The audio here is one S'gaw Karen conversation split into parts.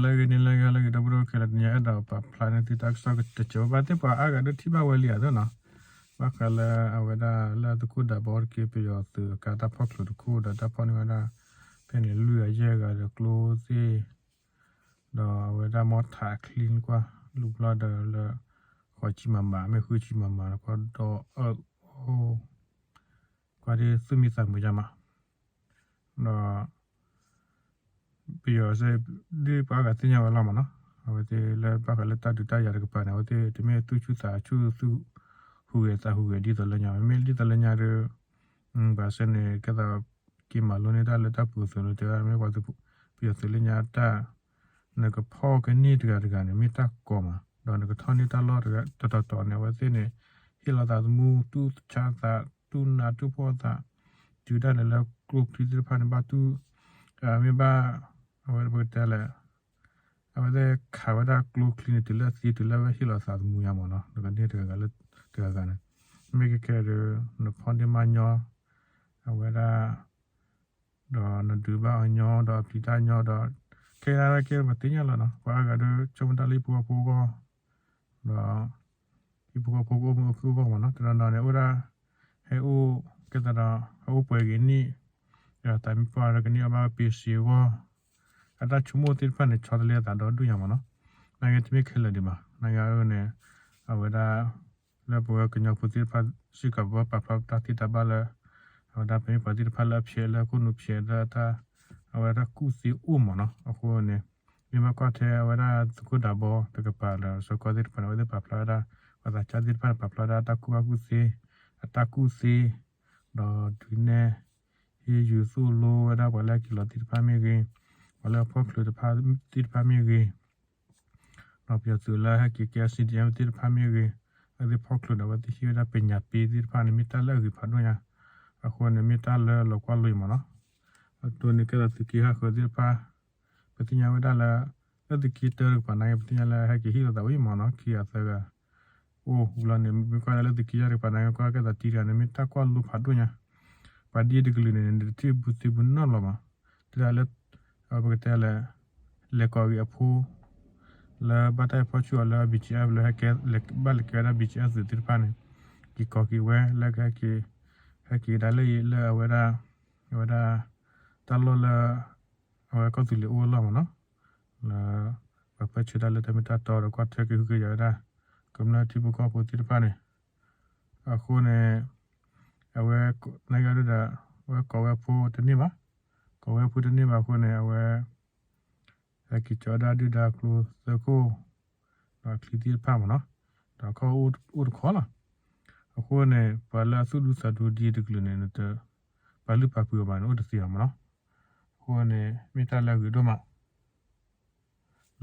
လၢဂ့ၤန့ၣ် လၢဂ့ၤ လၢဂ့ၤ ဒီပုၢ်ဝဲၢ်ခဲလၢာ် တနံၤအံၤ အဲၣ်ဒိးပာ်ဖျါန့ၢ်သုတၢ်ကစီၣ်တစဲးဖိဘၣ်သ့ၣ် ပှၤအါဂၤဒိးထံၣ်ဘၣ်ဝဲလံဧါသ့ၣ်နီၤ, ဘၣ်ဃးလၢအဝဲဒၣ်လၢသုးခိၣ်ဒးဘီတက့ၢ် ပယီၤသုးအကါတၢ်ဖီၣ်ချုးတခိၣ်ဒီးတၢ်ဖီၣ်န့ၢ်ဝဲဒၣ် ဖဲန့ၣ်လွံၢ်ဂၤယဲၢ်ဂၤဒီးကျိသ့ၣ် ဒီးအဝဲဒၣ်မီထးချံကွၢ် လူၤဘျီဒီးလၢ ဃီးဆံမၤမၤ မ့ၢ်ဃုဆံမၤမၤ ကွၢ်ဒီးအၢ အိၣ် ကွၢ်ဒ်သူၣ်မံသးမုာ်ယါမး ဒီး ပယီၤစ့ၢ် ဒ်ပှၤအါဂၤသ့ၣ်ညါဝဲလီၤမးနီၤ, အဝဲသ့ၣ်လၢဘၣ်ဃးလၢတၢ်ဒုးတၢ်ယၤတကပၤန့ၣ် အဝဲသ့ၣ်တမ့ၢ်သူၣ်ဆူၣ်သးဆူၣ် သူၣ်ဟူးဂဲၤသးဟူးဂဲၤဒ်သိးလၢညါ, မ့မ့ၢ်ဒ်သိးလၢညါဒီး ဘၣ်ဆၣ်န့ၣ် ကဲသးက့ၤမၤလိန့ၢ်တၢ်လၢတၢ်ပူၤအသိးန့ၣ် တဲဝဲဒၣ်မ့ၢ်ပှၤ ပယီၤသုးလၢညါတၢ် နကဖီၣ်ကန့ၢ်တဂၤတဂၤန့ၣ် မ့ၢ်တၢ်ကီမး, ဒီးနကထီၣ်န့ၢ်တၢ်လီၢ်တတီၤတီၤန့ၣ် အဝဲသ့ၣ်န့ၣ် ဟ့ၣ်လီၤသးသမူ တူၢ်ဆါသး တူၢ်နးတူၢ်ဖှီၣ်သး တုၤဒၣ်လဲာ်လၢကျိချံသ့ၣ်တဖၣ်န့ၣ် ဘၣ်တူၢ် မ့ၢ်ဘၣ် အဝဲပကတဲလဲၣ် အဝဲသ့ၣ်ခးဝဲဒၣ်ကျိချံန့ၣ် တုၤလၢသံ တုၤလၢအဝဲဟ့ၣ်လီၤသးသမူညါမးနီၤ, နကန့ၢ်တဂၤဂၤလၢတဂၤဂၤန့ၣ် မ့ၢ်ကဲကဲဒီး နဖီၣ်န့ၢ်မးညီ အဝဲဒၣ် ဒီးနဒုးဘၣ်အီၤညီ ဒီးအပျံၤတၢ်ညီဒီး ခဲအံၤဒၣ်ကဲပသ့ၣ်ညါလီၤနီၤ, ပှၤအါဂၤဒီး ဆိကမိၣ်တၢ်လၢဟံၣ်ဖိဃီဖိအဂီၢ် ဒီး ဟံၣ်ဖိဃီဖိကအိၣ်မုာ်အိၣ်ခုၣ်အဂီၢ်မးနီၤ, တနီၤနီၤန့ၣ် အိၣ်ဒၣ် ဟဲအိၣ် ကဲသးဒီး ဟဲအိၣ်ပှဲၤဂ့ၤနံၣ် ဒီးသးမံပှၢ်ဒီးကန့ၢ်အီၣ်ဘၣ်ပ့ၤစ့အဂီၢ် အတၢ်ဆိကမိၣ်သ့ၣ်တဖၣ်န့ၣ် ဆီတလဲအသးဒီဒူၣ်ညါမးနီၤ, နာ်က့တမ့ၢ်ခဲလၢာ်ဒံးဘၣ်, နာ်က့န့ၣ် အဝဲဒၣ် လၢပဝဲကညီဖိသ့ၣ်တဖၣ်စ့ၢ်ကီး ပဘၣ်ပာ်ဖျါပတၢ်သ့တၢ်ဘၣ်လၢ အဝဲဒၣ်ပမ့ၢ်ပှၤသ့ၣ်တဖၣ်လၢအဖျဲးလၢခိၣ်နူာ်ဖျဲးလၢတၢ် အဝဲဒၣ်ကူၣ်သ့အိၣ်မးနီၤ, အဃိန့ၣ် မ့ၢ်ဘၣ်ကွၢ်ထဲအဝဲဒၣ်သုးခိၣ်ဒးဘီတကပၤဒီး စီၤကီသ့ၣ်တဖၣ်န့ၣ် အဝဲသ့ၣ်ပာ်ဖျါဝဲဒၣ် ပှၤသးစၢ်သ့ၣ်တဖၣ်န့ၣ် ပာ်ဖျါဝဲဒၣ်တၢ်ကူၣ်ဘၣ်ကူၣ်သ့ အတၢ်ကူၣ်သ့ ဒီးဒုးနဲၣ် ဟ့ၣ်ယူၤသိၣ်လိဝဲဒၣ်ပှၤလၢအက့ၤလီၤသ့ၣ်တဖၣ်မ့ၢ်ဂ့ၤ, ပှၤလၢအဖီၣ်ချုးတဖၣ်သ့ၣ်တဖၣ်မ့ၢ်ဂ့ၤ ဒီးပယီၤသုးလၢဟဲက့ၤကဲ C D M သ့ၣ်တဖၣ်မ့ၢ်ဂ့ၤ, အဝဲသ့ၣ်ဖီၣ်ချုးဒီးအဝဲသ့ၣ်ဟ့ၣ်ဝဲဒၣ်ပညာပေးသ့ၣ်တဖၣ်န့ၣ် မ့ၢ်တၢ်လၢအဂ့ၤဖးဒိၣ်ညါ, အဃိန့ၣ် မ့ၢ်တၢ်လၢလီၤကွၢ်လိအံၤမးနီၤ, အဒိန့ၣ်ကဲသးသုးက့ဟီၣ်ဃၢၤသ့ၣ်တဖၣ်, ပသ့ၣ်ညါဝဲဒၣ်လၢ လၢသုးက့တၢတကပၤနာ်က့ ပသ့ၣ်ညါလၢဟဲက့ၤဟ့ၣ်လီၤသးဝံၤမးနီၤ ခံဂၤသၢဂၤ အိၣ်ဝံၤလီၤန့ၣ် မ့ၢ်ကွၢ်ဒၣ်လၢသုးက့ယဲၢ်တကပၤနာ်က့ ကွၢ်ကဲသးတံၤတဂၤန့ၣ် မ့ၢ်တၢ်ကွၢ်လိဖးဒိၣ်ညါ, ပှၤဒ်တကလုာ်န့ၣ် နတထံၣ်ဘူးသ့ဘူးနီတဘျီဘၣ်, တဲဒၣ်လၢ ပကတဲလဲၣ် လဲၤကိးက့ၤအဖိ လၢဘၣ်တၢ်ဖီၣ်ဆူၣ်အီၤလၢ B G F လၢဟဲကဲ ဘၣ်လဲၤကဲဝဲဒၣ် B G F သုးသ့ၣ်တဖၣ်န့ၣ် က့ၤကိးက့ၤဝဲလၢကဟဲက့ၤ ဟဲက့ၤဒၣ်လၢအံၤလၢအဝဲဒၣ် အဝဲဒၣ် တၢ်လီၢ်လၢ အဝဲကီၢ်သူလ့ၤအိၣ်အလီၢ်မးနီၤ, လၢ ပှၤပၢၢ်ဆၢတၢ်လၢတၢ်မ့ၢ်တၢ်တီဒီးကွၢ်ထွဲက့ၤဟူးက့ၤယၤဝဲဒၣ် ကမျၢၢ်ထံဖိကီၢ်ဖိသ့ၣ်တဖၣ်န့ၣ်, အဃိန့ၣ် အဝဲ နကဒုဒီး အဝဲကိးဝဲဖိတန့ၢ်ဘၣ်, ကိးဝဲဖိတန့ၢ်ဘၣ်အဃိန့ၣ် အဝဲ ဟဲက့ၤကၠီဒၣ်ဒုၣ်ဒါကျိသၢခိၣ် ဒီးချံသ့ၣ်တဖၣ်မးနီၤ, ဒီးခီၣ်အိၣ်တခီလီၤ. အဃိန့ၣ် ပှၤလၢအသူၣ်ဒူသးဒူဒ်တကလုာ်န့ၣ် နတပာ်လုၢ်ပာ်ပှ့ၤအီၤဘၣ်န့ၣ် အိၣ်တသ့ဘၣ်မးနီၤ. အဃိန့ၣ် မ့ၢ်တၢ်လၢအဂ့ၤဒိၣ်မး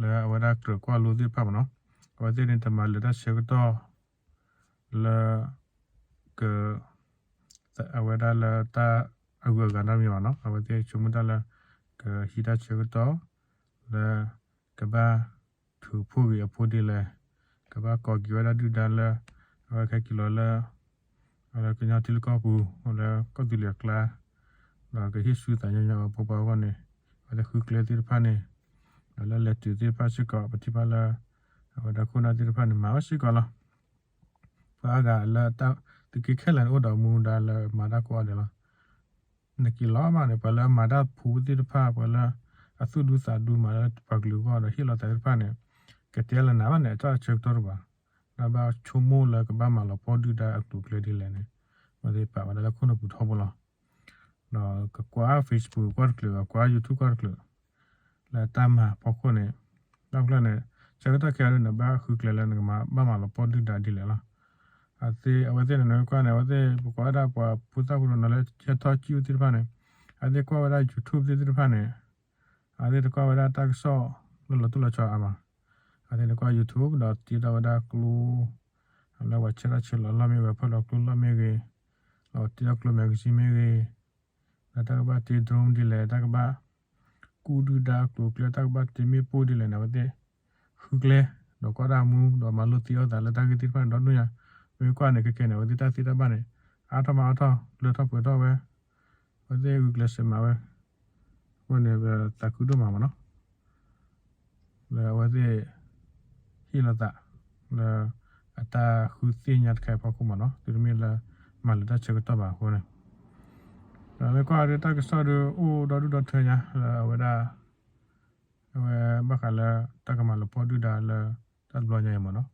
လၢအဝဲဒၣ်ကြၢးကွၢ်လိသ့ၣ်တဖၣ်မးနီၤ, အဝဲသ့ၣ်န့ၣ် တမၤလၢၤတၢ်ဆၢကတီၢ် လၢ က အဝဲဒၣ်လၢတၢ်အဂုၤအဂၤနီတမံၤဘၣ်နီၤ, အဝဲသ့ၣ်ဆိကမိၣ်တၢ်လၢ ကဟံးတၢ်ဆၢကတီၢ် လၢ ကဘၣ်ထုးဖှိၣ်က့ၤအဖိဒ်လဲၣ်, ကဘၣ်ကိးက့ၤဝဲဒၣ်ဒုၣ်ဒါလၢ အဝဲကဟဲက့ၤလီၤလၢ လၢကညီထံလၢကီၢ်ပူၤ လၢကီၢ်သူလ့ၤအကျါ, ဒီးကဟ့ၣ်ဆူၣ်သးညီညီအဖိခွါအဂီၢ်န့ၣ်, အဝဲသ့ၣ်ဃုကျဲသ့ၣ်တဖၣ်န့ၣ်, ဒီးလၢလဲၤတုၤသ့ၣ်တဖၣ်စ့ၢ်ကီး ပထံၣ်ဘၣ်လၢ အဝဲဒၣ်ခိၣ်နၢ်သ့ၣ်တဖၣ်န့ၣ် မၤဝဲစ့ၢ်ကီးလီၤ. ပှၤအါဂၤလၢတၢ်သုးက့ခဲလၢာ်န့ၣ် အိၣ်ဒီးမူဒါလၢမၤတၢ်ကိးဂၤဒဲးလီၤ. နက့ၤလီၤမးန့ၣ် ပှၤလၢအမၤတၢ်ဖိသ့ၣ်တဖၣ် ပှၤလၢအသူၣ်ဒူသးဒူမၤလၢပှၤကလုာ်အဂီၢ်ဒီးဟ့ၣ်လီၤသးသ့ၣ်တဖၣ်န့ၣ်, ကတဲလၢနၤဘၣ်န့ၣ် အတၢ်ဆၢကတီၢ်တဘၣ်, ဒီးဘၣ်ဆိကမိၣ်လၢကဘၣ်မၤလီၤပှီၢ်ဒုၣ်ဒါအကျိၤအကျဲဒ်လဲၣ်န့ၣ်, အဝဲသ့ၣ်ပာ်ဝဲဒၣ်လၢခိၣ်နၢ်ပူၤထီဘိလီၤ. ဒီးကကွၢ် Facebook ကွၢ်တကျၢၤ ကကွၢ် YouTube ကွၢ်တကျၢၤ လၢတၢ်မၤဖီခိၣ်န့ၣ်, တၢ်ဖီခိၣ်န့ၣ် ဆၢကတီၢ်ခဲအံၤဒ်န့ၣ် ဘၣ်ဃုကျဲလၢနကမၤဘၣ်မၤလီၤပှီၢ်ဒုၣ်ဒါဒ်လဲၣ်လီၤ. အဝဲသ့ၣ်န့ၣ် နကွၢ်န့ၣ် အဝဲသ့ၣ်ပကွၢ်ဝဲဒၣ်ပှၤဖိသၣ်ဖိတနီၤလၢဟဲထီၣ်ကံၣ်အိၣ်သ့ၣ်တဖၣ်န့ၣ်, အဝဲသ့ၣ်ကွၢ်ဝဲဒၣ် YouTube သ့ၣ်တဖၣ်န့ၣ်, အဝဲသ့ၣ်တကွၢ်ဝဲဒၣ်တၢ်ကစီၣ်လၢလီၤတိၢ်လီၤဆီအါမး, အဝဲသ့ၣ်န့ၣ်ကွၢ် YouTube ဒီးတ့ထီၣ်ဝဲဒၣ်ကျိ လၢပှၤဆဲးထီၣ်ဆဲးလီၤလီၢ်မ့ၢ်ဂ့ၤ ဖၢလီၤကျိလီၢ်မ့ၢ်ဂ့ၤ, ဒီးတ့ထီၣ်ကျိ magazine မ့ၢ်ဂ့ၤ, ဒီးတၢ်ကဘၣ်တ့ drone ဒ်လဲၣ် တၢ်ကဘၣ် ကူၣ်ဒုၣ်ဒါအကျိၤအကျဲ တၢ်ကဘၣ်တ့မ့ၣ်ပိၢ်ဒ်လဲၣ်န့ၣ် အဝဲသ့ၣ် ဃုကျဲ, ဒီးကွၢ်တၢ်မူ ဒီးမၤလိသ့အီၣ်သးလၢတၢ်ဂ့ၢ်သ့ၣ်တဖၣ်န့ၣ်ဒီဒူၣ်ညါ, မ့ၢ်ကွၢ်န့ၣ် ခဲကဲန့ၣ် အဝဲသ့ၣ်တၢ်သ့တၢ်ဘၣ်န့ၣ် အါထီၣ်မးအါထီၣ် လၢထီၣ်ပှဲၤထီၣ်ဝဲ, အဝဲသ့ၣ်ဂုာ်ကျဲးစၢးမၤဝဲ, အဃိန့ၣ် ပသးခုဒိၣ်မးမးနီၤ. လၢအဝဲသ့ၣ် ဟ့ၣ်လီၤသး လၢအတၢ်ဃုသ့ၣ်ညါတခါအံၤအဖီခိၣ်မ့ၢ်နီၤ, တုၤတမ့ၢ်လၢမၤလၢတၢ်ဆၢကတီၢ်ဘၣ်အဃိန့ၣ်, ဒီးမ့ၢ်ကွၢ်ဒီးတၢ်ကစီၣ်ဒီးအိၣ်ဒီဒူၣ်ဒီထၢညါ လၢအဝဲဒၣ် အဝဲဘၣ်ဃးလၢတၢ်ကမၤလီၤပှီၢ်ဒုၣ်ဒါလၢတၢ်တဘျီညါအံၤမ့ၢ်နီၤ,